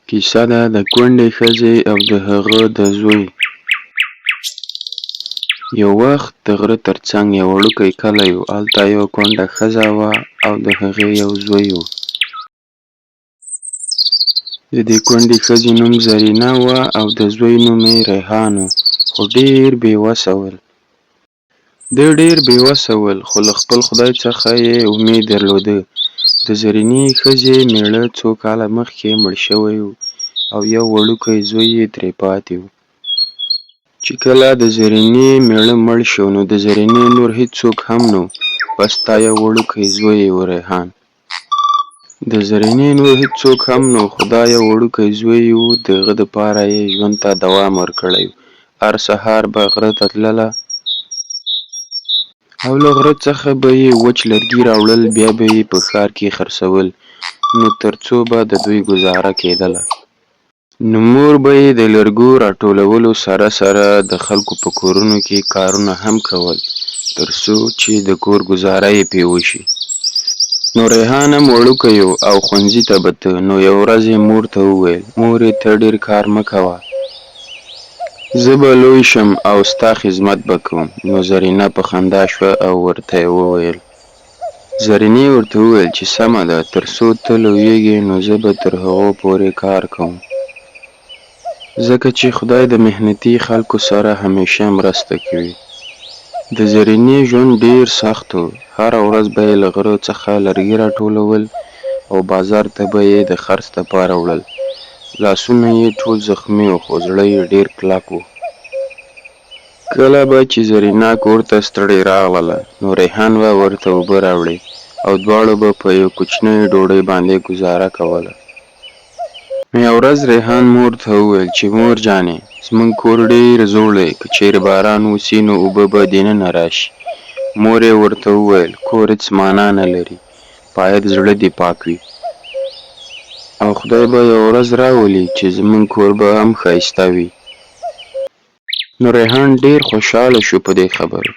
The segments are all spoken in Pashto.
کیسه ده د کونډې ښځې او د هغه د زوی. یو وخت د غره تر څنګ یو وړوکی کلی و. هلته یوه کونډه ښځه وه او د هغې یو زوی و. د دې کونډې ښځې نوم زرینه وه او د زوی نوم یې ریحان و، خو ډېر بې وسه ول. دی ډېر بې وسه ول، خو له خپل خدای څخه یې امید درلوده. د زرینې ښځې مېړه څو کاله مخکې مړ شوی و او یو وړوکی زوی یې ترې پاتې و. چې کله د زرینې مېړه مړ شو، نو د زرینې نور هېڅوک هم نه و، بس دا یو وړوکی زوی یې و، ریحان. د زرینې نور هېڅوک هم نه و، خو دا یو وړوکی زوی یې و، د هغه دپاره یې ژوند ته دوام ورکړی و. هر سهار به غره ته تلله او له غره څخه به یې وچ لرګي راوړل، بیا به یې په ښار کې خرڅول، نو تر څو به د دوی ګوزاره کېدله. نو مور به یې د لرګو راټولولو سره سره د خلکو په کورونو کې کارونه هم کول، تر څو چې د کور ګوزاره یې پرې وشي. نو ریحان هم وړوکی و او ښوونځي ته به ته، نو یوه ورځ یې مور ته وویل: مورې ته ډېر کار مه کوه، زه به لوی شم او ستا خدمت به کوم. نو زرینه په خندا شوه او ورته یې وویل. زرینې ورته وویل چې سمه ده، تر څو ته لویېږې نو زه به تر هغو پورې کار کوم. ځکه چې خدای د محنتي خلکو سره همیشه مرسته کوي. د زرینې ژوند ډېر سخت و، هره ورځ به یې له غره څخه لرګي راټولول او بازار ته به یې د خرڅ لپاره وړل. لاسونه یې ټول زخمي وو، خو زړه یې ډېر کلک و. کله به چې زرینه کور ته ستړې راغله، نو ریحان به ورته اوبه راوړې او دواړو به په یوه کوچنۍ ډوډۍ باندې ګوزاره کوله. نو یوه ورځ ریحان مور ته وویل چې مور جانې زموږ کور ډېر زوړ دی، که چېرې باران وسي نو اوبه به دننه راشي. مور یې ورته وویل کور هېڅ مانا نه لري، باید زړه دې پاک وي. او خدای به یوه ورځ راولي چې زموږ کور به هم ښایسته وي. نو ریحان ډېر خوشحاله شو په دې خبرو.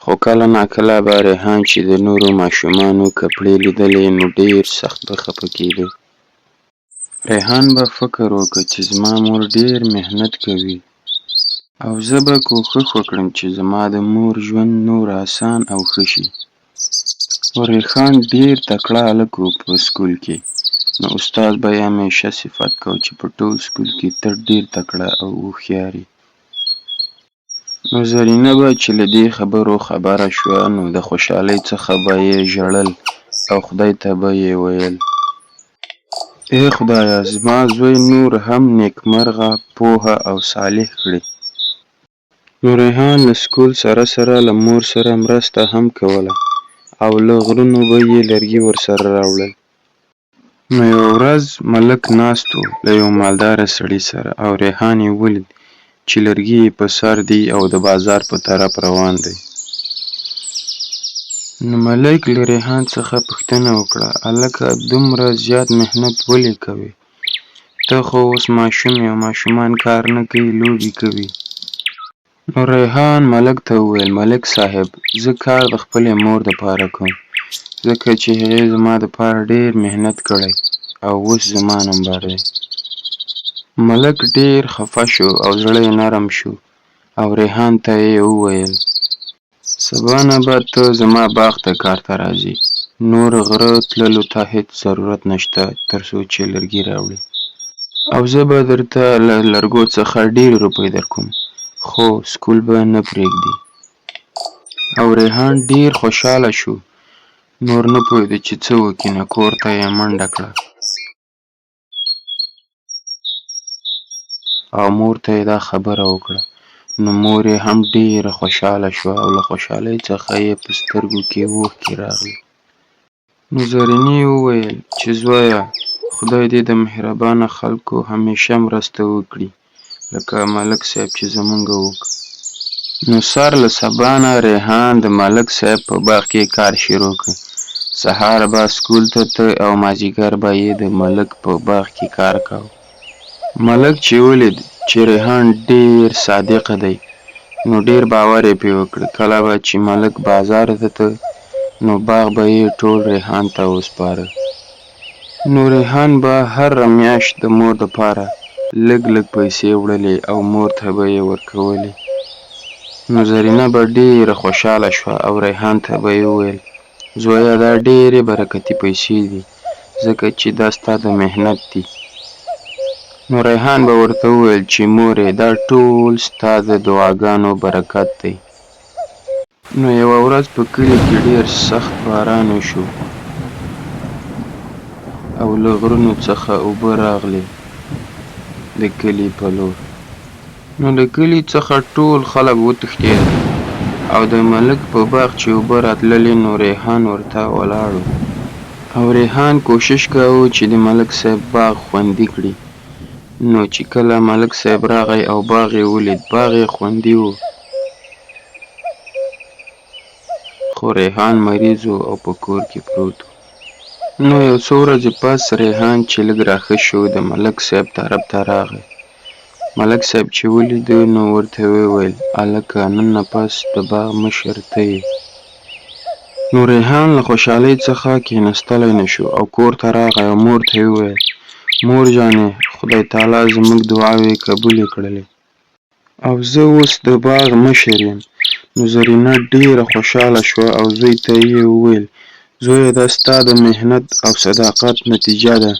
خو کله ناکله به ریحان چې د نورو ماشومانو کپړې لیدلې، نو ډېر سخت به خپه کېده. ریحان به فکر وکړ چې زما مور ډېر محنت کوي او زه به کوښښ وکړم چې زما د مور ژوند نور اسان او ښه شي. ریحان ډېر تکړه هلک و په سکول کې، نو استاد به یې همیشه صفت کاوه چې په ټول سکول کې ته ډېر تکړه او هوښیار یې. نو زرینه به چې له دې خبرو خبره شوه، نو د خوشحالۍ څخه به یې ژړل او خدای ته به یې ویل: ای خدایه زما زوی نور هم نیکمرغه، پوهه او صالح کړې. نو ریحان له سکول سره سره له مور سره مرسته هم کوله او له غرونو به یې لرګي ورسره راوړل. نو یوه ورځ ملک ناست و له یوه مالداره سړي سره او ریحان یې ولید چې لرګي یې په سر دي او د بازار په طرف روان دی. نو ملک له ریحان څخه پوښتنه وکړه: هلکه دومره زیات محنت ولې کوې؟ ته خو اوس ماشوم یې او ماشومان کار نه کوي، لوبې کوي. نو ریحان ملک ته وویل: ملک صاحب زه کار د خپلې مور دپاره کوم، ځکه چې هغې زما دپاره ډېر محنت کړی او اوس زما نمبر دی. ملک ډېر خفه شو او زړه یې نرم شو او ریحان ته یې وویل: سبا نه به ته زما باغ ته کار ته راځې، نور غره تللو ته هېڅ ضرورت نشته تر څو چې لرګي راوړې. او زه به درته له لرګو څخه ډېرې روپۍ درکوم، خو سکول به نه پرېږدې. او ریحان ډېر خوشحاله شو، نور نه پوهېده چې څه وکړي، نو کور ته یې منډه کړه او مور ته یې دا خبره وکړه. نو مور یې هم ډېره خوشحاله شوه او له خوشحالۍ څخه یې په سترګو کې اوښکې راغلې. نو زرینې وویل چې زویه خدای دې د مهربانه خلکو همیشه مرسته وکړي، لکه ملک صاحب چې زمونږ وکړ. نو سر له سبا نه ریحان د ملک صاحب په باغ کې کار شروع کړ. سهار به سکول ته ته او مازدیګر به یې د ملک په باغ کې کار کاوه. ملک چې ولید چې ریحان ډېر صادقه دی، نو ډېر باور یې پرې وکړ. کله به چې ملک بازار ته ته، نو باغ به یې ټول ریحان ته وسپاره. نو ریحان به هره میاشت د مور دپاره لږ لږ پیسې وړلې او مور ته به یې ورکولې. نو زرینه به ډېره خوشحاله شوه او ریحان ته به یې وویل: زویه دا ډېرې برکتي پیسې دي، ځکه چې دا ستا د محنت دي. نو ریحان به ورته وویل چې مورې دا ټول ستا د دعاګانو برکت دی. نو یوه ورځ په کلي کې ډېر سخت باران وشو او له غرونو څخه اوبه راغلې د کلي په لور. نو له کلي څخه ټول خلک وتښتېدل او د ملک په باغ چې اوبه راتللې نو ریحان ورته ولاړ و. او ریحان کوشش کاوه چې د ملک صاحب باغ خوندي کړي. نو چې کله ملک صاحب راغی او باغ یې ولید، باغ یې خوندي و، خو ریحان مریض و او په کور کې پروت و. نو یو څو ورځې پس ریحان چې لږ راښه شو، د ملک صاحب طرف ته راغی. ملک صاحب چې ولیده نو ورته ویې ویل: هلکه نن نه پس د باغ مشر ته یې. نو ریحان له خوشحالۍ څخه کیناستلی نه شو او کور ته راغی او مور ته یې وویل: مور جانې خدای تعالی زموږ دعاوې قبولې کړلې او زه اوس د باغ مشر یم. نو زرینه ډېره خوشحاله شوه او زوی ته یې وویل: زویه دا ستا د محنت او صداقت نتیجه ده.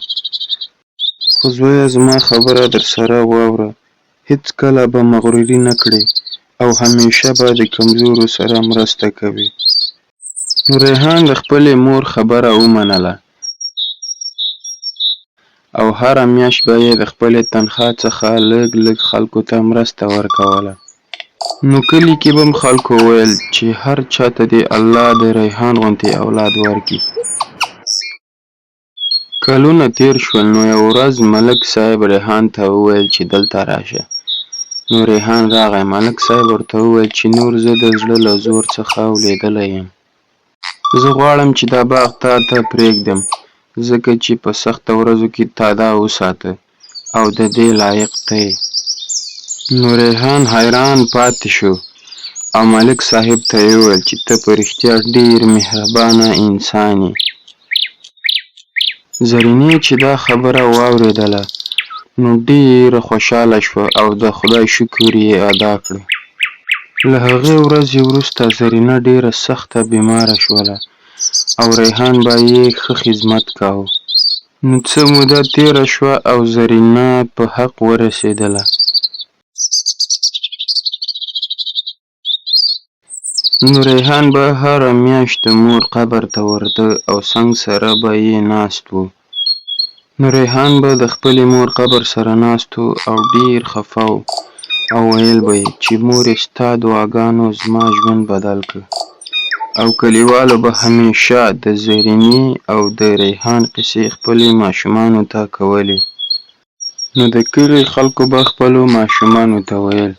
خو زویه زما خبره درسره واوره، هېڅکله به مغروري نه کړې او همېشه به د کمزورو سره مرسته کوې. نو ریحان د خپلې مور خبره ومنله او هره میاشت به یې د خپلې تنخوا څخه لږ لږ خلکو ته مرسته ورکوله. نو کلي کې به خلکو ویل چې هر چاته دې الله د ریحان غوندې اولاد ورکړي. کلونه تېر شول، نو یوه ورځ ملک صاحب ریحان ته وویل چې دلته راشه. نو ریحان راغی. ملک صاحب ورته وویل چې نور زه د زړه له زور څخه لوېدلی یم. زه غواړم چې دا باغ تا ته پرېږدم، ځکه چې په سختو ورځو کې تا دا وساته او د دې لایق ته یې. نو ریحان حیران پاتې شو او ملک صاحب ته یې وویل چې ته په رښتیا ډېر مهربانه انسان یې. زرینې چې دا خبره واورېدله نو ډېره خوشحاله شوه او د خدای شکر یې ادا کړ. له هغې ورځې وروسته زرینه ډېره سخته بیماره شوله او ریحان به یې ښه خدمت کاوه. نو څه موده تېره شوه او زرینه په حق ورسېدله. نو ریحان به هره میاشت د مور قبر ته ورته او څنګ سره به یې ناست و. نو ریحان به د خپلې مور قبر سره ناست و او ډېر خفه و او ویل به یې چې مورې ستا دعاګانو زما ژوند بدل کړ. او کلیوالو به همېشه د زرینې او د ریحان قصې خپلو ماشومانو ته کولې. نو د کلي خلکو به خپلو ماشومانو ته ویل: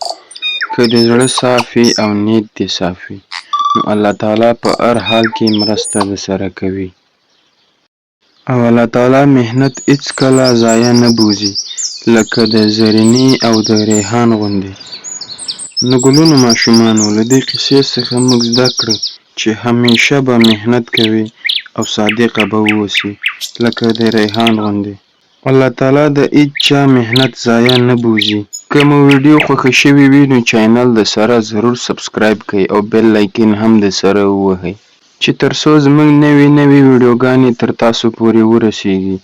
که دې زړه صاف وي او نیت دې صاف وي، نو الله تعالی په هر حال کې مرسته درسره کوي. او الله تعالی محنت هېڅکله ضایع نه بوځي، لکه د زرینې او د ریحان غوندې. نو ګلونو ماشومانو له دې قصې څخه موږ زده کړه چې همېشه به محنت کوې او صادقه به واوسې، لکه د ریحان غوندې. الله تعالی د هېچا محنت ضایع نه بوځي. که مو ویډیو خوښه شوې وي نو چینل د سره ضرور سبسکرایب کړئ او بیل لایکن هم د سره ووهئ چې تر څو زموږ نوې نوې ویډیوګانې تر تاسو پورې ورسیږي.